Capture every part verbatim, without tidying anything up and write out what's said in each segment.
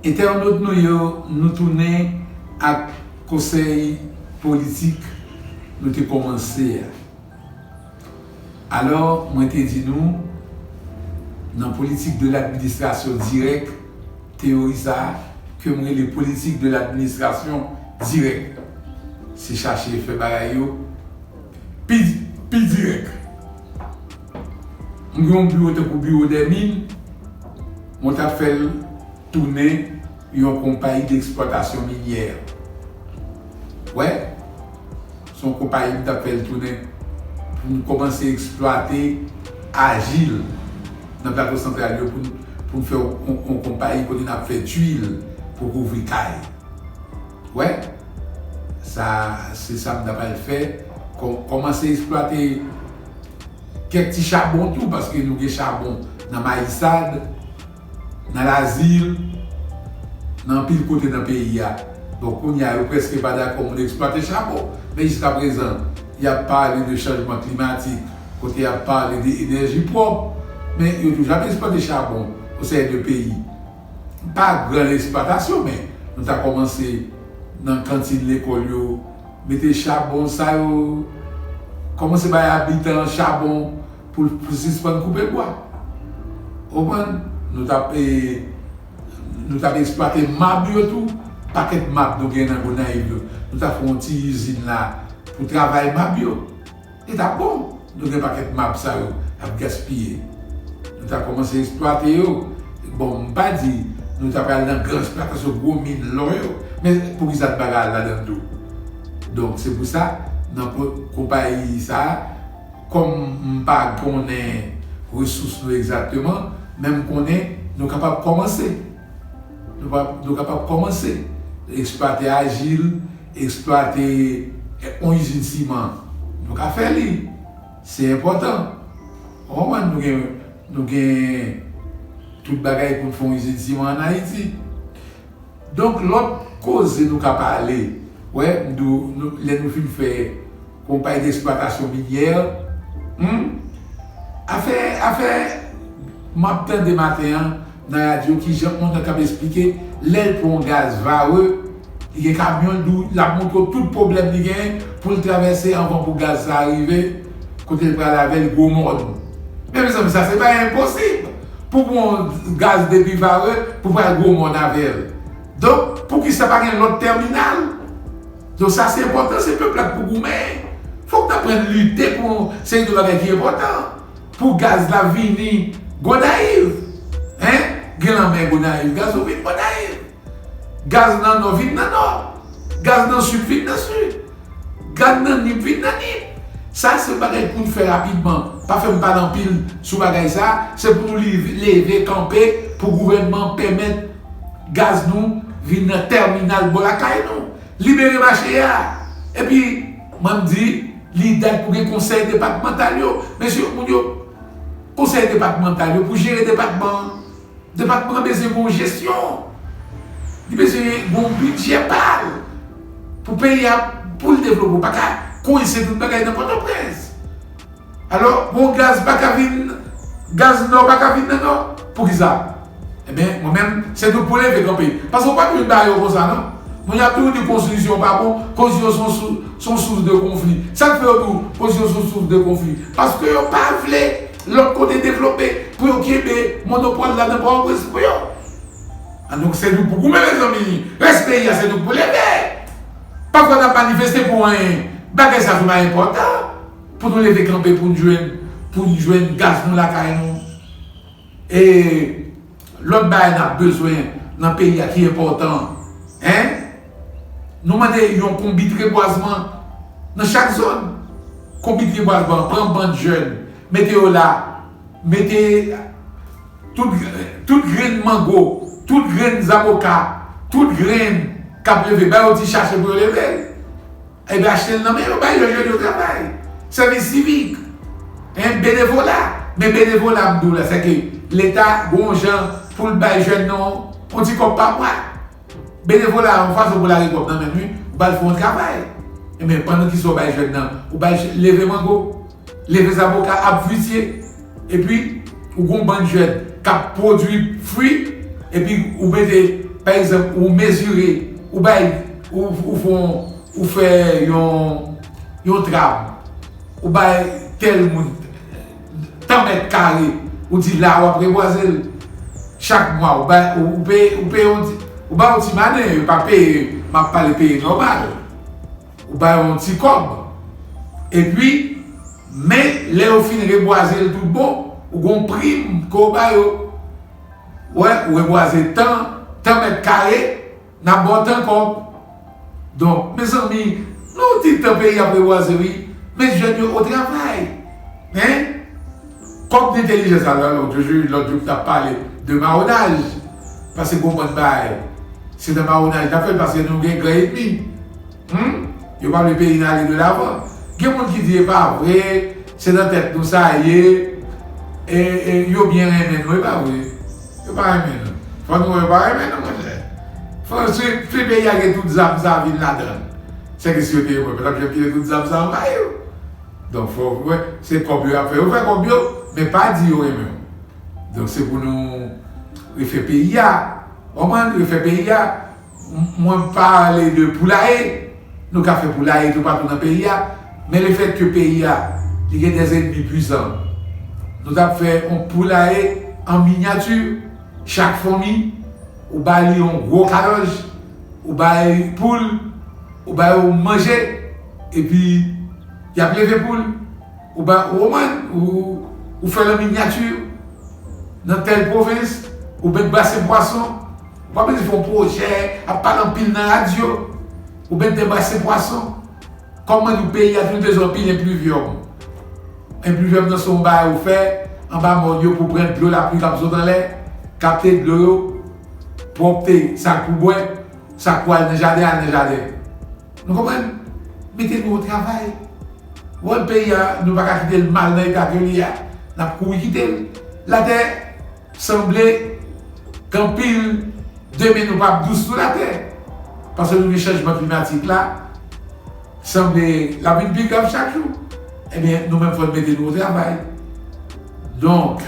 Entènot nou yo, nou tounen ak konsèy politik nou te kòmanse a. Alò, mwen te di nou, nan politik de ladministrasyon dirèk, teyori sa a, ke m rele politik de ladministrasyon dirèk, se chache fè bagay yo pi, pi dirèk. M gen yon biwo tankou biwo dè min, mwen t ap fè l tounen yon konpayi deksplwatasyon minyè. Wè, se yon konpayi m t ap fè l tounen pou n kòmanse eksplwate ajil nan Plato Santral yo pou n, pou n fè yon, yon, yon konpayi kote n ap fè twil pou kouvri kay. Wè, sa, se sa m ta pral fè. Kò-, kòmanse eksplwate kèk ti chabon tou, paske nou gen chabon nan Mayisad, nan Lazil, nan anpil kote nan peyi a. Bon, kounye a, yo prèske pa dakò moun eksplwate chabon. Men jiskaprezan, y ap pale de chanjman klimatik, kote y ap pale de enèji pwòp, men yo toujou ap eksplwate chabon o sèy de peyi. Pa gran eksplwatasyon, men nou ta kòmanse nan kantin lekòl yo, mete chabon sa yo, kòmanse bay abitan chabon pou, pou sispann koupe bwa. Ou konprann? Nou t ap, e, nou t ap eksplwate mab yo tou, pakèt mab nou gen nan Gonayiv yo. Nou ta fè yon ti izin la pou travay mab yo. E t ap bon, nou gen pakèt mab sa yo ap gaspiye. Nou ta kòmanse eksplwate yo. Bon, m pa di nou ta pral nan gran eksplwatasyon gwo min lò yo, men poukisa n pa ka al ladan l tou? Donk, se pou sa, nan po-, konpayi sa a, kòm m pa konnen resous nou egzakteman, men m konnen nou kapab kòmanse. Nou pa, nou kapab kòmanse eksplwate ajil, eksplwate, eh, yon izin siman. Nou ka fè li. Se enpòtan. Ou konprann, nou gen, nou gen tout bagay pou n fè yon izin siman ann Ayiti. Donk, lòt koze nou ka pale, wè, m di w, nou, lè nou fin fè konpayi deksplwatasyon minyè, hmm? Afè, afè, m ap tande maten an nan radyo kijan moun k ap eksplike, lè l pran yon gaz vare, li gen kamyon, l di w, l ap montre w tout pwoblèm li genyen pou l travèse anvan pou gaz sa a rive, kote l pral avè l, Gwo Mòn. Men mezanmi, sa se bagay enposib pou pran yon gaz depi vare pou pral Gwo Mòn avè l. Donk, poukisa pa gen lòt tèminal? Donk, sa se enpòtan, se pèp la k pou goumen. Fòk n aprann lite pou yon seri de bagay ki enpòtan. Pou gaz la vini Gonayiv. Hein? Gen lanmè Gonayiv, gaz ou vin Gonayiv. Gaz nan nò vin nan nò. Gaz nan sid vin nan sid. Gaz nan Nip vin nan Nip. Sa se bagay pou n fè rapidman. Pa fè m pale anpil sou bagay sa. Se pou nou liv-, leve kanpe pou gouvènman pèmèt gaz nou vin nan tèminal bò lakay nou. Libere mache a. Epi, mwen m di, li dat pou gen konsèy depatmantal yo. Mesye, moun yo, konsèy depatmantal yo pou jere depatman an. Depatman an bezwen gen yon jesyon. Li bezwen gen yon bidjè pa l pou peyi a, pou l devlope. Ou pa ka kwense tout bagay nan Pòtoprens. Alò, bon, gaz pa ka vin, gaz nò pa ka vin nan nò. Poukisa? Ebyen, mwen menm, se tout pou leve kanpe. Paske ou pa t vin ba yo konsa, non. Moun y ap toujou di konstitisyon pa bon, konstitisyon se yon sou-, se yon sous de konfli. Sa k fè yo di w konstitisyon se yon sous de konfli? Paske yo pa vle lòt kote devlope pou yo kenbe monopòl la nan Pòtoprens pou yo. Andonk, se nou pou goumen, mezanmi. Rès peyi a, se nou pou leve. Pafwa n ap manifeste pou anyen. Bagay sa yo pa enpòtan pou nou leve kanpe pou n jwenn, pou n jwenn gaz nou lakay nou. E lòt bagay n ap bezwen nan peyi a ki enpòtan, hein? Nou mande yon konbit rebwazman nan chak zòn. Konbit rebwazman, pran bann jèn, mete yo la, mete tout, tout grenn mango, tout grenn zaboka, tout grenn k ap leve, ba yo ti chache pou yo leve. Ebyen, achte l nan men yo, bay yo, jèn yo travay. Sèvis sivik. Hein, benevola. Men benevola, m di w la, se ke Leta gon jan pou l bay jèn nan yon ti kòb pa mwa. Benevola a yon fason pou lage kòb nan men l, wi, ou ba l fè yon travay. Ebyen, pandan ki sa w bay jèn nan, ou ba l leve mango, leve zaboka, ap fritye. Epi, ou gon bann jèn k ap pwodui fwi, epi ou mete Pa egzanp, ou mezire, ou bay, ou, ou fè yon, ou fè yon, yon tram, ou bay tèl moun tan mèt kare, ou di la w ap rebwaze l. Chak mwa, ou bay, ou, ou peye, ou peye yon ti, ou bay yon ti manen, yo pa peye, m ap pale peye nòmal. Ou bay yon ti kòb. Epi, men lè yo fin rebwaze l tout bon, ou gon prim ke w ba yo. Wè, ou rebwaze tan, tan mèt kare, n ap ba w tan kòb. Donk, mezanmi, nou di tan peyi ap rebwaze wi, men jèn yo o travay. Hein? Kòb entèlijans la, lòt jou, lòt jou, t ap pale de mawonaj. Paske konprann bagay. Se nan mawonaj n ap fè l paske nou gen gran enmi. Hmm? Yo pa vle peyi n ale de lavan. Gen moun ki di e pa vre, se nan tèt nou sa ye, e, e yo byen renmen nou, e pa vre. Yo pa renmen nou. Fò nou wè yo pa renmen nou, monchè. Fò, si, si peyi a gen tout zam sa vin ladan l. Sèke si yo te renmen, yo pa t ap janm kite tout zam sa anba yo. Donk, fò, wè, se kòb yo ap fè. Yo fè kòb yo, men pa di yo renmen w. Donk, se pou nou refè peyi a. Konprann? Refè peyi a. M-, mwen pale de poulaye. Nou ka fè poulaye toupatou nan peyi a. Men lefètke peyi a, li gen des ennemis puissants. Nou t ap fè yon poulaye an minyati. Chak fanmi, ou ba li yon gwo kalòj, ou bay poul, ou ba yo manje, epi y ap leve poul. Ou ba, ou konprann, ou, ou fè l an minyati, nan tèl pwovens, ou mèt brase pwason, ou pa bezwen fè yon pwojè, ap pale anpil nan radyo, ou mèt debase pwason. Kòm mwen di w, peyi a toujou bezwen anpil enplivyòm. Enplivyòm nan se yon bagay ou fè anba mòn yo pou pran dlo lapli k ap sot anlè, kapte dlo yo, pwòpte sa k pou bwè, sa k pou al nan jaden, al nan jaden. Nou konprann? Mete nou o travay. Ou wè peyi a, nou pa ka kite l mal nan eta ke li ye a. N ap kouri kite l. Latè sanble gen anpil demen nou p ap dous sou latè. Paske nou gen chanjman klimatik la, sanble l ap vin pi grav chak jou. Ebyen, nou menm fò n mete nou o travay. Donk,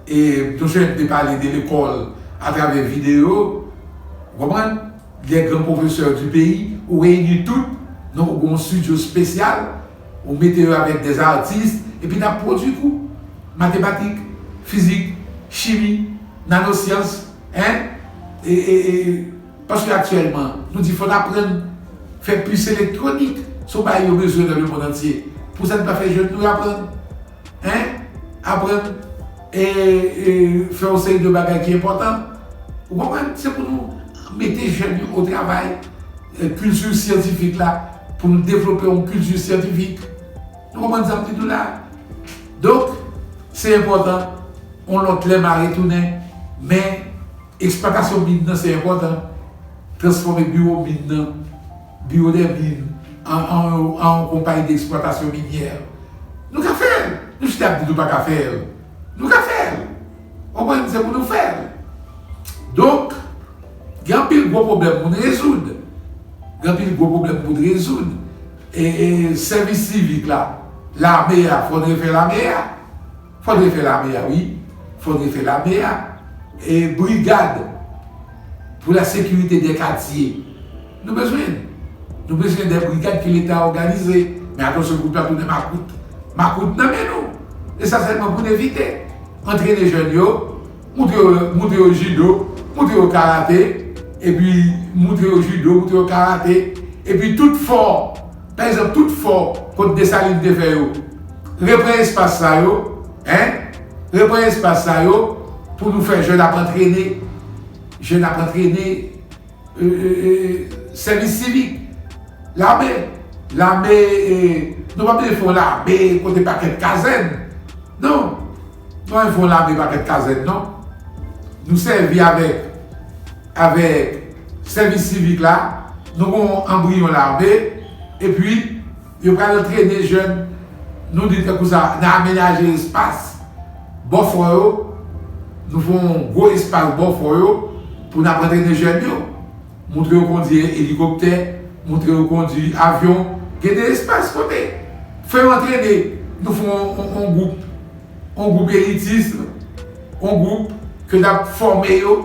e, nou chèche te pale de lekòl atravè videyo, ou konprann? Les grands professeurs du pays, ou reyini tout nan yon studio espesyal, ou mete yo avèk des artistes, epi n ap pwodui kou matematik, fizik, chimi, nanosyans, hein? E, e, e, paske aktyèlman, nou di fò n aprann fè pis elektwonik, se yon bagay yo bezwen nan lemonn antye. Pou sa n pa fè jèn nou aprann? Hein? Aprann e, e fè yon seri de bagay ki enpòtan. Ou konprann? Se pou nou mete jèn yo o travay, e, kilti syantifik la, pou nou devlope yon kilti syantifik. Nou konprann sa m di nou la? Donk, se enpòtan, yon lòt lè m a retounen, men eksplwatasyon min nan se enpòtan. Transfòme biwo min nan, biwo dè min, an, an, an yon konpayi de eksplwatasyon minyè. Nou ka fè l. Nou chita ap di nou pa ka fè l. Nou ka fè l. Omen se pou nou fè l. Donk, gen anpil gwo pwoblèm pou n rezoud. Gen anpil gwo pwoblèm pou n rezoud. E, e sèvis sivik la, lame a, fò n refè lame a. Fò n refè lame a, wi. Fò n refè lame a. E brigad pour la sécurité des quartiers. Nou bezwen. Nou bezwen de brigad ke Leta òganize. Men atansyon, gwoup la tounen makout. Makout nan men nou. E sa sèlman pou n evite. Antrene jèn yo, moutre yo, moutre yo jido, moutre yo karate, epi moutre yo jido, moutre yo karate, epi tout fò, pa egzanp, tout fò kot Desalin te fè yo, repran espas sa yo, hein, repran espas sa yo pou nou fè jèn ap antrene, jèn ap antrene, e, e, e, sèvis sivik, lame, lame, e, nou pa bezwen fè yon lame kote pakèt kazèn. Non, nou pa bezwen fè yon lame pakèt kazèn, non. Nou sèvi avèk, avèk sèvis sivik la, nou gon anbriyon lame, epi yo pral antrene jèn, nou di tankou sa, n amenaje espas bò fò yo, nou fè yon gwo espas bò fò yo pou n ap antrene jèn yo. Moutre yo kondui elikoptè, moutre yo kondui avyon, gen de espas kote. Fè yo antrene, nou fè yon, yon, yon gwoup, yon gwoup elitis, yon gwoup ke n ap fòme yo,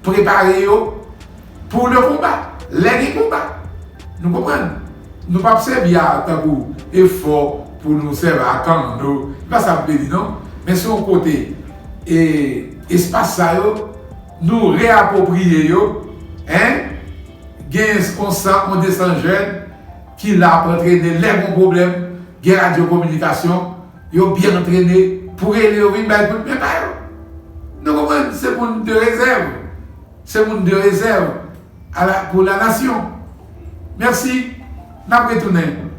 prepare yo, Pou le konba, lè gen konba. Nou konprann? Nou p ap sèvi a tankou efò pou nou sèvi a kanno. Se pa sa m vle di non. Men se yon kote, e, espas sa yo, nou reapwopriye yo, en, gen yon san, yon de san jèn ki la ap antrene lè gen pwoblèm, gen radyo kominikasyon, yo byen antrene pou rele yo vin bay kout men pa yo. Nou konprann? Se moun de rezèv. Se moun de rezèv a la, pou la nasyon. Mèsi. N ap retounen.